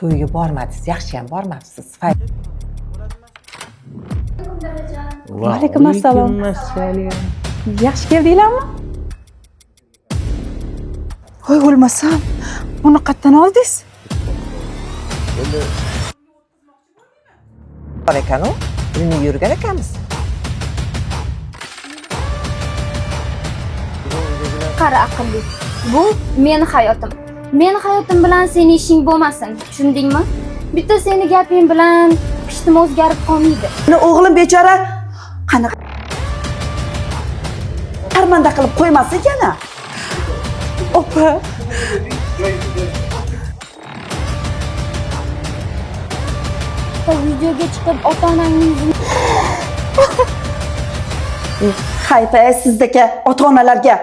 To'yga bormadingiz, yaxshiyam bormabsiz. Vaalaykum assalom. Yaxshi keldinglarmi? Voy, o'lmasam, buni qayerdan oldingiz? Bor ekan-u, bilmay yurgan ekanmiz. Qara aqlli. Bu meni hayotim. Meni hayotim bilan seni ishing bo'lmasin, tushundingmi? Bitta seni gaping bilan pishtim o'zgarib qolmaydi. Meni o'g'lim bechora qanaqa sharmanda qilib qo'ymas ekan. Opa. Videoga chiqib ota-onangning yuzini Hayf sizdagi ota-onalarga.